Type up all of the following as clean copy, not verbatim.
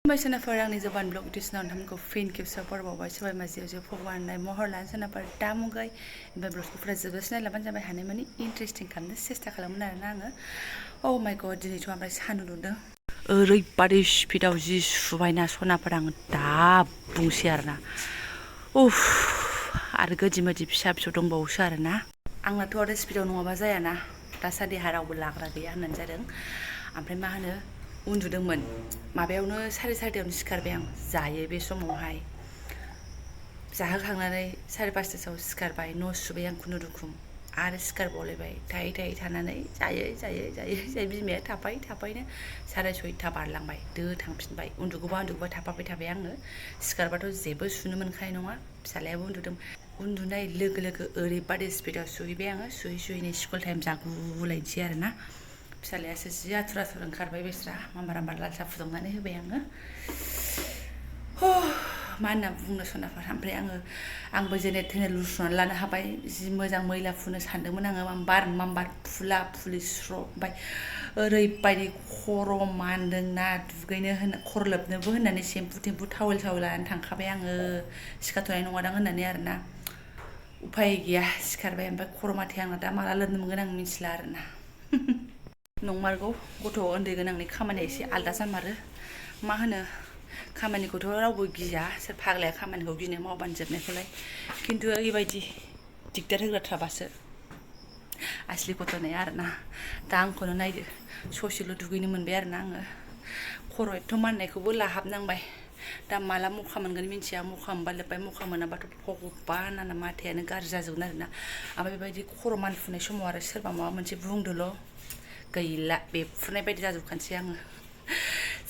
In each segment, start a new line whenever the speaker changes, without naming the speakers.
सोनाफोर आंनि जबानब्लग डिसनाव नोंथांमोनखौ फिन खेबसेयाव बरावबाय सोरबा माजियाव जे भगवान महर लानो सोनाफोर दा मुगाय ओमफ्राय ब्लगफोरा जोबोद लाबानो जाबाय हानाय माने इन्टारेस्टिं खालामनो सेस्था खालामोन आरोना आङो औ माय गड दिनैथ' ओमफ्राय सान्दुं दुंदों ओरैबादि स्पिडाव जि सुबायना सनाफोर आं दा बुंसै आरोना उफ आरो गोदि मोदि फिसा फिसौ दंबावोसो आरोना आंनाथ' आरो स्पिडाव नङाबा जायाना दासान्दि रावबो लाग्रा गैया होननानै जादों ओमफ्राय मा होनो उन्दुदोंमोन माबायावनो 4:30 सिखारबाय आं जायो बे समावहाय जाहोखांनानै 5:30 सिखारबाय न' सुबाय आं खुनुरुखुम आरो सिखारबावलायबाय थायै थानानै जायै बिमाया थाफायनो 6:30 बारलांबाय थांफिनबाय उन्दुगौबा थाफाबाय आङो सिखारबाथ' जेबो सुनो मोनखानाय नङा फिसालायाबो उन्दुदों उन्दुनाय लोगो ओरैबादि स्पिडाव सुहैबाय आङो सुयै स्कुल टाइम जागुलायनोसै आरोना फिसालायासो जि आथुर ओंखारबाय बेस्रा मामबार लाल साहा फुदुंनानै होबाय आङो मा होनना बुंनो सनाफोर ओमफ्राय आंबो जेने थेने लुस्रनानै लानो हाबाय जि मोजां मैला फुनो सानदोंमोन आङो मामबार फुलि स्र' ओमफ्राय ओरैबायदि खर' मानदोंना दुगैनो खर' लोबनोबो होननानै सेम्पु थावेल लानानै थांखाबाय आङो सिखारथ'नाय नङादां होननानै आरोना उफाय गैया सिखारबाय ओमफ्राय खर' माथाय आंना दा माला लोबनो मोनगोन आं मिथिला आरोना नंमारगौ गथ' उन्दै गोनांनि खामानिया एसे आलदा जामारो मा होनो खामानिखौथ' रावबो गिया सोर फाग्लाया खामानिखौ गिनो मावबानो जोबनायखौलाय खिन्थु ओरैबायदि दिगदार होग्रा थाबासो आसलि गथ'नाया आरोना दा आंखौनो नायदो ससेल' दुगैनो मोनबाय आरोना आङो खर' एथ' माननायखौबो लाहाबनांबाय दा माला मखा मोनगोन मिन्थिया मखा मोनबा लोब्बाय मखा मोनाबाथ' भगबान आंना माथायानो गाज्रि जाजोबगोन आरोना ओमफ्राय बेबायदि खर' मानफुनाय समाव आरो सोरबा माबा मोनसे बुंदोल' गैला बेफुरनाय बायदि जाजोबखानोसै आङो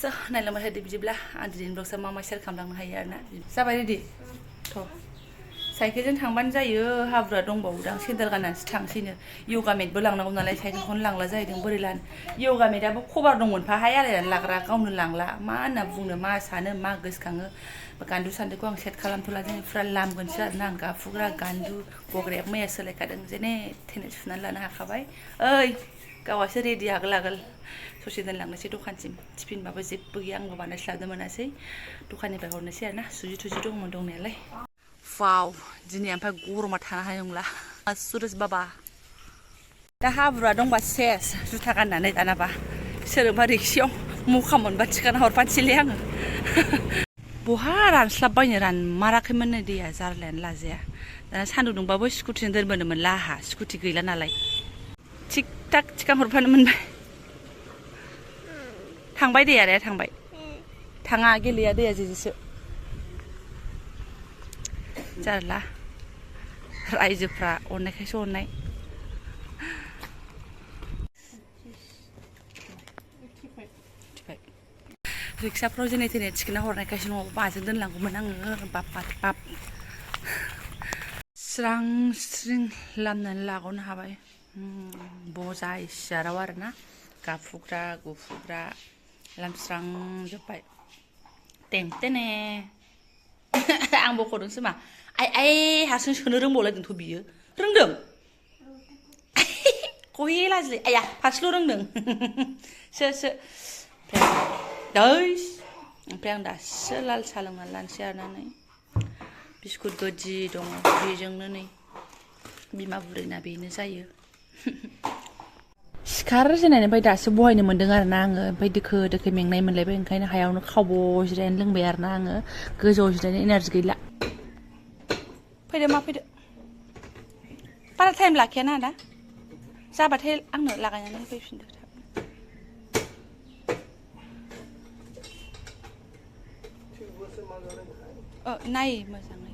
स' नायलांबाय थादो बिदिब्ला आं दिनैनि ब्लगआ मा सेयार खालामलांनो हायो आरोना जाबाय रेडि थ' साइकेलजों थांबानो जायो हाब्रुआ दंबावोदां सेन्देल गाननानैसो थांसैनो यगा मेटबो लांनांगौ नालाय साइकेलखौनो लांला जाहैदों बोरै लानो यगा मेटआबो कभार दंमोनफाहाय आलायनानै लाग्रा गावनो लांला मा होनना बुंनो मा सानो मा गोसोखाङो गान्दु सान्दुखौ आं सेट खालामथ'ला जों फुरा लामगोनसो आरोना आं गाफुग्रा गान्दु बग्राया मैया सोलायखादों जेने थेने सुनानै लानो हाखाबाय ओइ गावासो रेडि आगोल ससे दोनलांनोसै दखानसिम टिफिनबाबो जेबो गैया आंबो बानायस्लाबनो मोनासै दखाननिफ्राय हरनोसै आरोना सुजि थुजि दंमोन दंनायालाय वाव दिनै ओमफ्राय गरमा थानो हानाय नंला सुरज बाबा दा हाब्रुआ दंबा सेस जुथा गाननानै दानाबा सोरबा रिक्सायाव मखा मोनबा थिखाना हरफानोसैलै आङो बहा रानस्लाबबायनो रानमाराखैमोननो दैया जारलायानो लाजाया दाना सान्दुं दुंबाबो स्कुटिजों दोनबोनो मोनला आहा स्कुटि गैला नालाय थिग थाक थिखां हरफानो मोनबाय थांबाय दैया आदाया थांबाय थाङा गेलेया दैया जेजेसो जारला रायजोफ्रा अननायखायसो अननाय रिक्साफ्राव जेने थेने थिखोना हरनायखायसो न'आव माजों दोनलांगौमोन आङो बाब स्रां स्रिं लामनानै लाग'नो हाबाय बजा सियाराव आरोना गाफुग्रा गुफुग्रा लामस्रांजोब्बाय टेंटेने आं बख'दोंसो मा आइ हारसिं सोनो रोंबावलायदोंथ' बियो रोंदों खहे लाजिलै आया फारसेल' रोंदों सो ओमफ्राय आं दासो लाल साहा लोंनानै लानोसै आरोना नै बिस्कुट गोदि दङ बेजोंनो नै बिमा बुरैना बेनो जायो सिखारजेननायनिफ्राय दासो बहायनो मोन्दों आरोना आङो ओमफ्राय दोखो मेंनाय मोनलायबाय ओंखायनो हायावनो खावब' जिरायनानै लोंबाय आरोना आङो गोजौआव जिरायनो एनार्जि गैला फैदो बारा टाइम लाखायाना आदा जाबाथाय आंनो लागायनानै होफैफिनदो नाय मोजाङै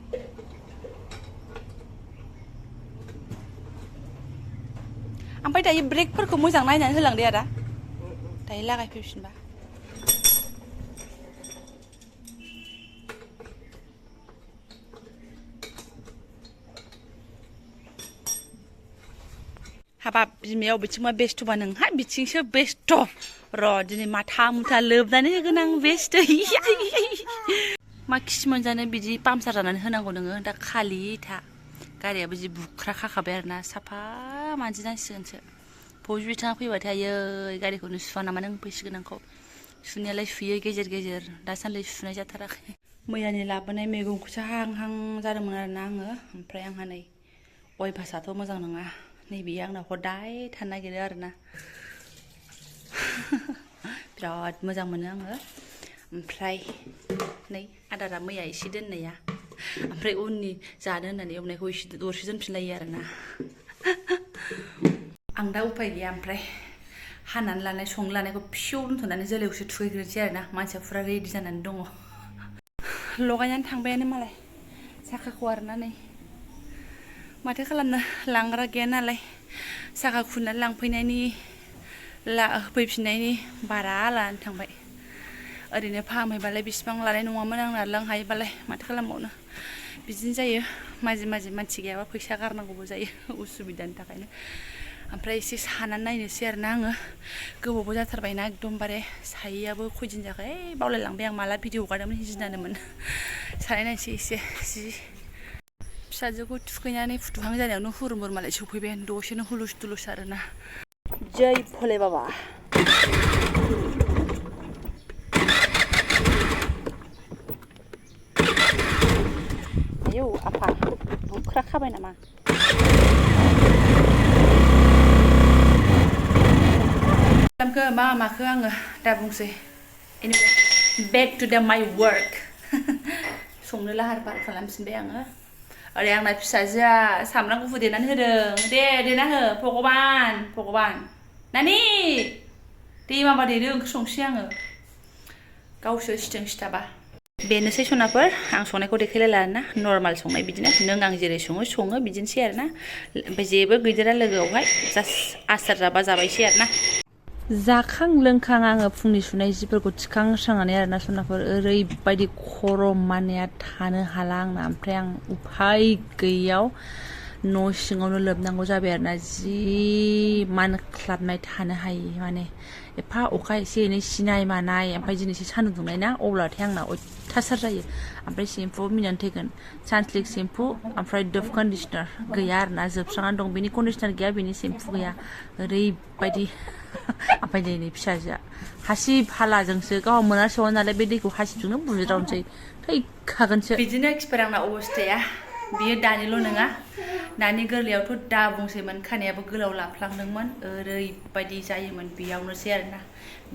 ओमफ्राय दायो ब्रेकफोरखौ मोजां नायनानै होलांदे आदा दायो लागायफैफिनबा हाबाब बिमाया बबेथिंबा बेस्थ'बा नोंहा बिथिंसो बेस्थ' र' दिनै माथा मुथा लोबनानै होगोन आं बेस्थ' मा खिसि मोनजानो बिदि पामचार जानानै होनांगौ नोङो दा खालि था गारियाबो जि बुख्रा खाखाबाय आरोना साफा मानजिनांसिगोनसो फौजि बिथाङा फैबाथाय आयै गारिखौनो सुवा नामा नों फैसिगोन आंखौ सुनायालाय सुयो गेजेर गेजेर दासान्दि सुनाय जाथाराखै मैयानि लाबोनाय मैगंखौसो हां जादोंमोन आरोना आङो ओमफ्राय आंहा नै अयभासाथ' मोजां नङा नैबेयो आंना हदाय थानो नागिरो आरोना बिराद मोजां मोनो आङो ओमफ्राय नै आदारा मैया एसे दोननाया ओमफ्राय उननि जानो होननानै एवनायखौ एसे दरसे दोनफिनलायो आरोना आं दा उफाय गैया ओमफ्राय हानानै लानाय संनो लानायखौ फिसौ दोनथ'नानै जोलैखौसो थुखैग्रोनोसै आरोना मानसिया फुरा रेडि जानानै दङ लगायनानै थांबायानो मालाय साखाखौ आरोना नै माथो खालामनो लांग्रा गैया नालाय साखा खुनानै लांफैनायनि होफैफिननायनि बारा लानानै थांबाय ओरैनो फाहामहैबालाय बिसिबां लानाय नङामोन आंना लांहायोबालाय माथो खालामबावनो बिदिनो जायो माजे मानसि गैयाबा फैसा गारनांगौबो जायो उसुबिदानि थाखायनो ओमफ्राय एसे सानानै नायनोसै आरोना आङो गोबावबो जाथारबायना एकदमबारे सायैयाबो खयदिन जाखो बावलायलांबाय आं माला भिडिअ हगारदोंमोन हिजिनानोमोन सानाय नायनोसै एसे जि फिसाजोखौ थुखैनानै फुथुहां जानायावनो हुरुमुर मालाय सफैबाय दसेनो हुलुस थुलुस आरोना जै भले बाबा आयौ आफा बुख्रा खाबाय नामा खालामखो मा माखो आङो दा बुंसै back to my work संनो लाहार फाहार खालामफिनबाय आङो ओरै आंना फिसाजोआ सामब्राम गुफुर देनानै होदों दे देना हो भगबान नानि दे माबा देदो ओंख्रि संसै आङो गावसो सिथों सिथाबा बेनोसै सनाफोर आं संनायखौ देखायलायला आरोना नर्माल संनाय बिदिनो नों आं जेरै सङो बिदिनोसै आरोना ओमफ्राय जेबो गैदेरा लोगोआवहाय जास्ट आसार जाबा जाबायसै आरोना जाखां लोंखां आङो फुंनि सुनाय जिफोरखौ थिखांस्रांनानै आरोना सनाफोर ओरैबायदि खर' मानिया थानो हाला आंना ओमफ्राय आं उफाय गैयैयाव न' सिङावनो लोबनांगौ जाबाय आरोना जि मानख्लाबनाय थानो हायि माने एफा अखा एसे एनै सिनाय मानाय ओमफ्राय दिनैसो सान्दुं दुंनाय ना अब्लाथाय आंना अयथासार जायो ओमफ्राय सेम्पु मिनानै थैगोन सानस्लिक सेम्पु ओमफ्राय डभ कन्डिशनार गैया आरोना जोबस्रांनानै दं बेनि कन्डिशनार गैया बेनि सेम्पु गैया ओरैबायदि ओमफ्राय नै फिसाजोआ हासिब हालाजोंसो गाव मोनासैवा नालाय बे दैखौ हासिबजोंनो बुज्रावनोसै थैखागोनसो बिदिनो खिफोर आंना अबस्थाया बियो दानिल' नङा दानि गोरलैयावथ' दा बुंसैमोन खानायाबो गोलाव लाफ्लांदोंमोन ओरैबायदि जायोमोन बेयावनोसै आरोना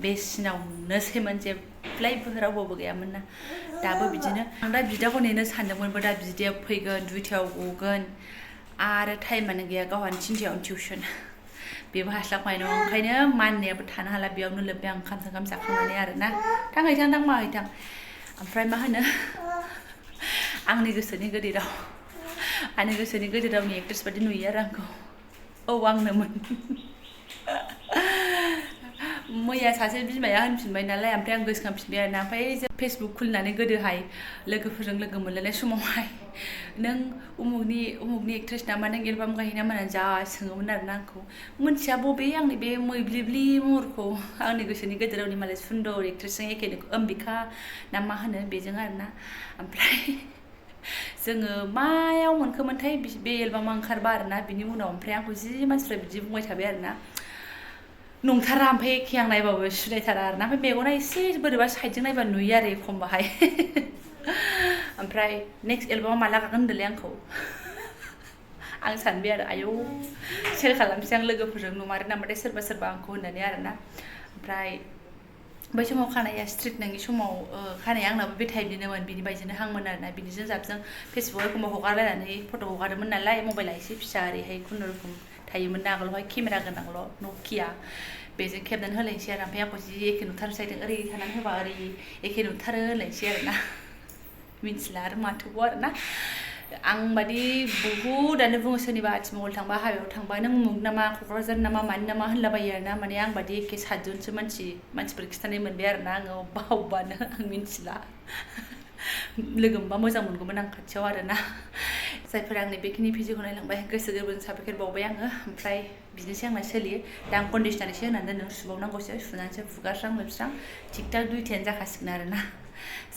बे सिनावनोसैमोन जेब्लायबो रावबो गैयामोन ना दाबो बिदिनो आं दा बिदाखौ नेनो सानदोंमोनबो दा बिदाया फैगोन 2टायाव गगोन आरो टाइमानो गैया गावहानो 3टायावनो टिउसन बेबो हास्लाबखानाय नङा ओंखायनो माननायाबो थानो हाला बेयावनो लोब्बाय आं ओंखाम जाखांनानै आरोना थांहैथां माहैथां ओमफ्राय मा होनो आंनि गोसोनि गोदै रावनि एक्ट्रेस बादि नुयो आरो आंखौ औ आंनोमोन मैया सासे बिमाया होनफिनबाय नालाय ओमफ्राय आं गोसोखांफिनबाय आरोना ओमफ्राय फेसबुक खुलिनानै गोदोहाय लोगोफोरजों लोगो मोनलायनाय समावहाय नों उमुगनि एक्ट्रेस नामा नों एलबाम गायो नामा होननानै जा सोङोमोन आरोना आंखौ मोनथिया बबे आंनि बे मोब्लिबलि महरखौ आंनि गोसोनि गोदै रावनि मालाय सुन्दर एक्ट्रेसजों एखे अम्बिका ना मा होनो बेजों आरोना ओमफ्राय जोङो मायाव मोनखोमोनथाय बे एलबामा ओंखारबा आरोना बिनि उनाव ओमफ्राय आंखौ जि मानसिफ्रा बिदि बुंबाय थाबाय आरोना नंथारा ओमफ्राय एखे आं नायबाबो सिनायथारा आरोना ओमफ्राय मेगना एसे बोरैबा साइडजों नायबा नुयो आरो एखमबाहाय ओमफ्राय नेक्स्ट एलबामा माला गागोन होनदोंलै आंखौ आं सानबाय आरो आयौ सेल खालामसै आं लोगोफोरजों नमारो नामाथाय सोरबा आंखौ होननानै आरोना ओमफ्राय बै समाव खानाया स्ट्रिट नङि समाव खानाया आंनाबो बे टाइपनिनोमोन बिनि बायदिनो हांमोन आरोना बिनिजों जाबजों फेसबुकआव एखमबा हगारलायनानै फट' हगारोमोन नालाय मबाइला एसे फिसा ओरैहाय खुनुरुखुम थायोमोन ना आगोलावहाय केमेरा गोनांल' नकिया बेजों खेबनानै होलायनोसै आरो ओमफ्राय आंखौ जि एखे नुथारो साइदों ओरै थानानै होबा ओरै एखे नुथारो होनलायनोसै आरोना मिथिला आरो माथोबाव आरोना आं बादि बहुदानो बुङो सोरनिबा आथिमंगल थांबा हाबायाव थांबा नों उमुग नामा क'क्राझार नामा मानि नामा होनलाबायो आरोना माने आं बादि एखे सातजनसो मानसिफोर खिन्थानाय मोनबाय आरोना आङो अबेबानो आं मिथिला लोगो मोनबा मोजां मोनगौमोन आं खाथियाव आरोना जायफोरा आंनि बेखिनि भिडिअखौ नायलांबाय गोसो गोरबोजों साबायखर बावबाय आङो ओमफ्राय बिदिनोसै आंना सोलियो दा आं कन्डिशनार एसे होनानै दोनदों सुबावनांगौसो सुनानैसो फुगारस्रां लोबस्रां थिग थाक 2टायानो जाखासिगोन आरोना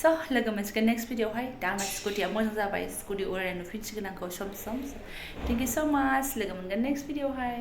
स' लोगो मोनसिगोन नेक्स्ट भिडिअआवहाय दा आंना स्कुटिया मोजां जाबाय स्कुटि उरायनाय नुफिनसिगोन आंखौ सम थेंक इउ स' माच लोगो मोनगोन नेक्स्ट भिडिअआवहाय